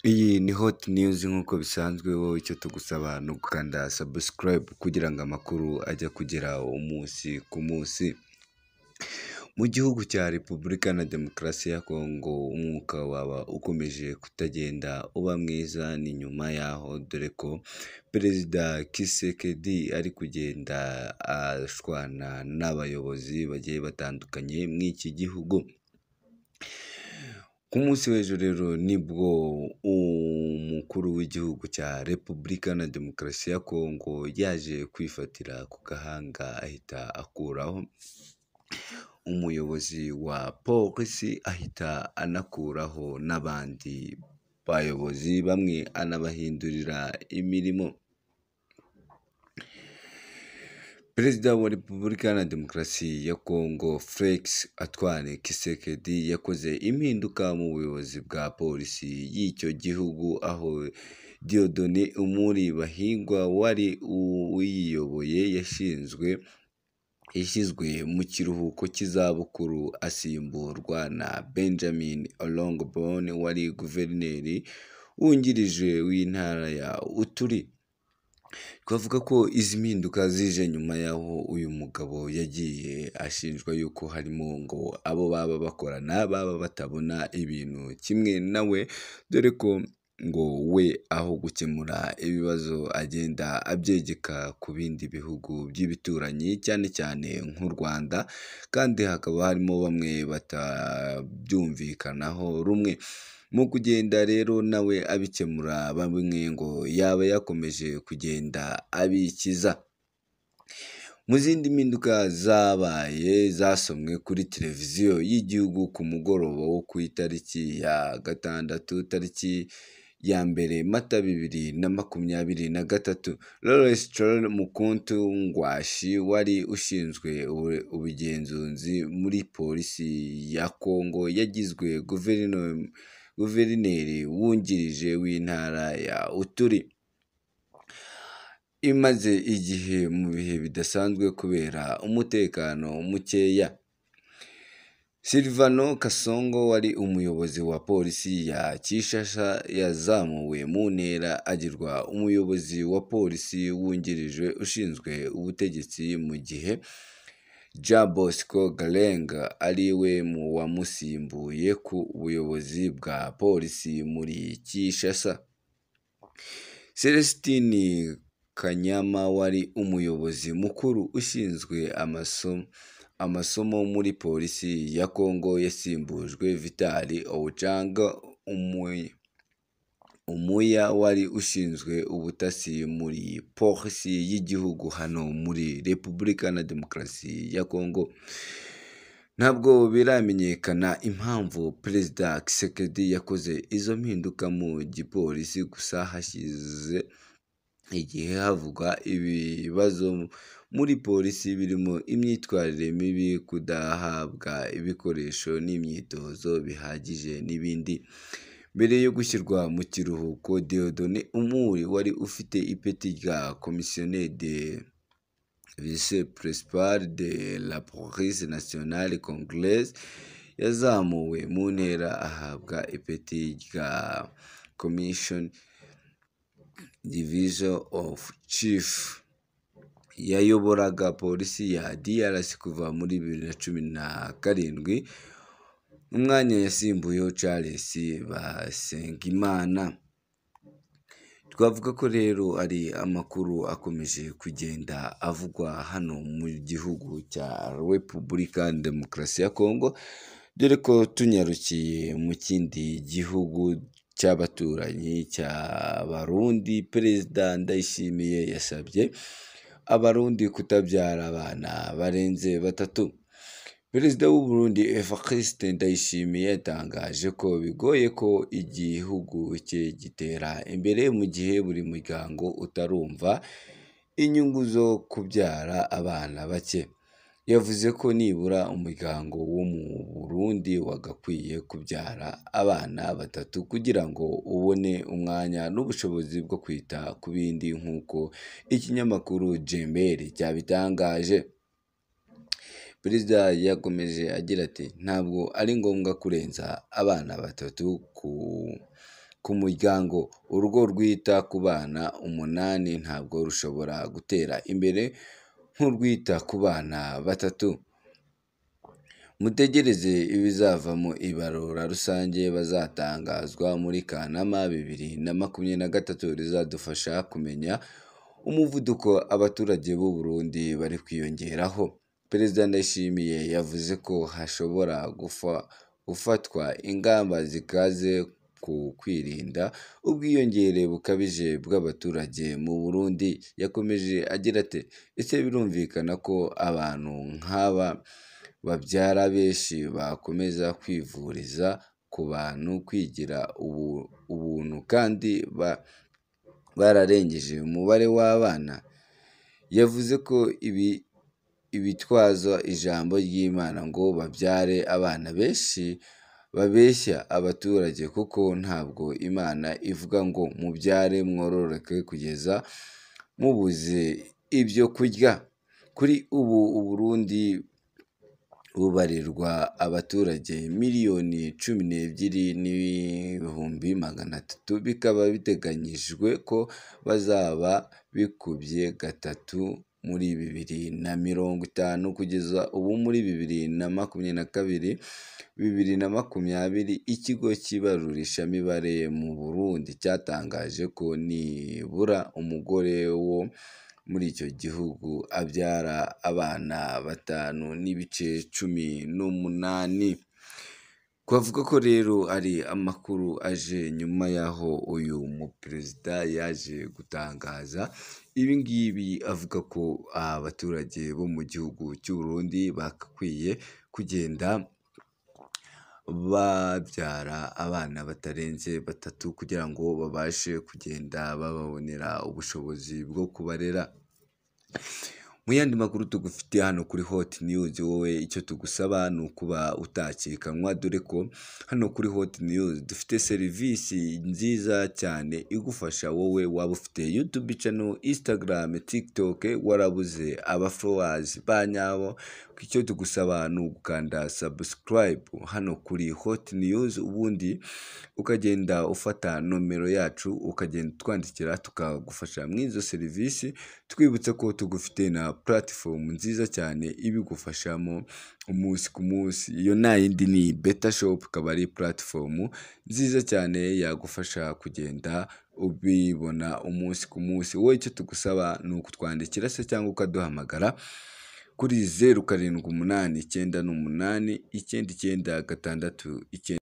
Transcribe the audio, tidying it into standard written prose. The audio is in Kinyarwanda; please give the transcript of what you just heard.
Iyi ni Hot News nk'uko bisanzwe, wowe icyo tugusaba ni ugukanda subscribe kugira ngo amakuru ajye akugeraho umunsi ku munsi. Mu gihugu cya Repubulika na Demokarasi ya Kongo umwuka waba ukomeje kutagenda uba mwiza, ni nyuma yaho dore ko Perezida Tshisekedi ari kugenda ashwana n'abayobozi bagiye batandukanye muri iki gihugu. Ku munsi w'ejo rero nibwo umukuru w'igihugu cya Repubulika na Demokarasi ya Kongo yaje kwifatira ku gahanga ahita akuraho umuyobozi wa polisi, ahita anakuraho n'abandi bayobozi bamwe anabahindurira imirimo. Perezida wa Repubulika na Demokarasi ya Kongo Felix Antoine Tshisekedi yakoze impinduka mu buyobozi bwa polisi y'icyo gihugu, aho Dieudonné Umuri Bahingwa wari uyiyoboye yashyizwe mu kiruhuko cy'izabukuru asimburwa na Benjamin Olongbon wari guverineri wungirije w'intara ya Uturi. Twavuga ko izi mpinduka zije nyuma y'aho uyu mugabo yagiye ashinjwa yuko harimo ngo abo baba bakorana baba batabona ibintu kimwe nawe, dore ko ngo we aho gukemura ibibazo agenda abyegeka ku bindi bihugu by'ibituranyi cyane cyane nk'u Rwanda, kandi hakaba harimo bamwe batabyumvikanaho rumwe. Mu kugenda rero nawe abikemura bamwe ngo yaba yakomeje kugenda abikiza. Mu zindi mpinduka zabaye zasomwe kuri televiziyo y'igihugu ku mugoroba wo ku itariki ya 6 tariki ya 1 Mata 2023, Laurent Charles Mukuntu Ngwashi wari ushinzwe ubugenzuzi muri polisi ya Kongo yagizwe guverineri wungirije w'intara ya Uturi. Imaze igihe mu bihe bidasanzwe kubera umutekano mukeya. Silvano Kasongo wari umuyobozi wa polisi ya Kinshasa yazamuwe mu ntera agirwa umuyobozi wa polisi wungirije ushinzwe ubutegetsi, mu gihe Jean Bosco Galenga ari we wamusimbuye ku buyobozi bwa polisi muri Kinshasa. Celestine Kanyama wari umuyobozi mukuru ushinzwe amasomo muri polisi ya Kongo yasimbujwe Vital Ouchang Umuya wari ushinzwe ubutasi muri polisi y'igihugu hano muri Repubulika na Demokarasi ya Kongo. Ntabwo biramenyekana impamvu Perezida Tshisekedi yakoze izo mpinduka mu gipolisi, gusa hashize igihe havugwa ibibazo muri polisi birimo imyitwarire mibi, kudahabwa ibikoresho n'imyitozo bihagije n'ibindi. Mbere yo gushyirwa mu kiruhuko, Dieudonné Umuri wari ufite ipeti rya Commissionnaire de Vice Principal de la Police Nationale Congolaise yazamuwe mu ntera ahabwa ipeti rya Commission Division of Chief. Yayoboraga polisi ya DRC kuva muri 2017, umwanya yasimbuyeho Charles Basengimana. Twavuga ko rero ari amakuru akomeje kugenda avugwa hano mu gihugu cya Repubulika Demokarasi ya Kongo, dore ko tunyarukiye mu kindi gihugu cy'abaturanyi cy'Abarundi, Perezida Ndayishimiye yasabye Abarundi kutabyara abana barenze 3. Perezida w'u Burundi Evariste Ndayishimiye yatangaje ko bigoye ko igihugu cye gitera imbere mu gihe buri muryango utarumva inyungu zo kubyara abana bake. Yavuze ko nibura umuryango wo mu Burundi wagakwiye kubyara abana 3 kugira ngo ubone umwanya n'ubushobozi bwo kwita ku bindi, nk'uko ikinyamakuru Jembere cyabitangaje. Perezida yakomeje agira ati: "Ntabwo ari ngombwa kurenza abana 3 ku ku muryango. Urugo rwita ku bana 8 ntabwo rushobora gutera imbere nk'urwita ku bana 3. Mutegereze ibizava mu ibarura rusange bazatangazwa muri Kanama 2023 rizadufasha kumenya umuvuduko abaturage b'u Burundi bari kwiyongeraho. Perezida Ndayishimiye yavuze ko hashobora gufatwa ingamba zikaze ku kwirinda ubwiyongere bukabije bw'abaturage mu Burundi. Yakomeje agira ati “Ese birumvikana ko abantu nk'aba babyara benshi bakomeza kwivuriza ku bantu, kwigira ubuntu kandi bararengeje umubare w'abana?” Yavuze ko ibitwaza ijambo ry'Imana ngo babyare abana benshi babeshya abaturage kuko ntabwo Imana ivuga ngo mubyare mwororoke kugeza mubuze ibyo kurya. Kuri ubu u Burundi bubarirwa abaturage 12,300,000, bikaba biteganyijwe ko bazaba bikubye 3 muri 2050. Kugeza ubu muri 2022 2020 ikigo cy'ibarurishamibare mu Burundi cyatangaje ko nibura umugore wo muri icyo gihugu abyara abana 5.18. Twavuga ko rero ari amakuru aje nyuma y'aho uyu muperezida yaje gutangaza ibi ngibi, avuga ko abaturage bo mu gihugu cy'u Burundi bagakwiye kugenda babyara abana batarenze 3 kugira ngo babashe kugenda bababonera ubushobozi bwo kubarera. Mu yandi makuru tugufitiye hano kuri Hot News, wowe icyo tugusaba ni ukuba utakikanwa, dore ko hano kuri Hot News dufite serivisi nziza cyane igufasha wowe waba ufite YouTube channel, Instagram, TikTok, warabuze aba followers ba nyabo. Icyo tugusaba ni ugukanda subscribe hano kuri Hot News, ubundi ukagenda ufata nomero yacu ukagenda utwandikira tukagufasha muri izo serivisi. Twibutse ko tugufite na platform nziza cyane ibigufashamo umunsi ku munsi, iyo nta yindi ni Beta Shop, ikaba ari platform nziza cyane yagufasha kugenda ubibona umunsi ku munsi. Wowe icyo tugusaba ni ukutwandikira se cyangwa ukaduhamagara kuri 0 7 8 9 8 9 9 6 9.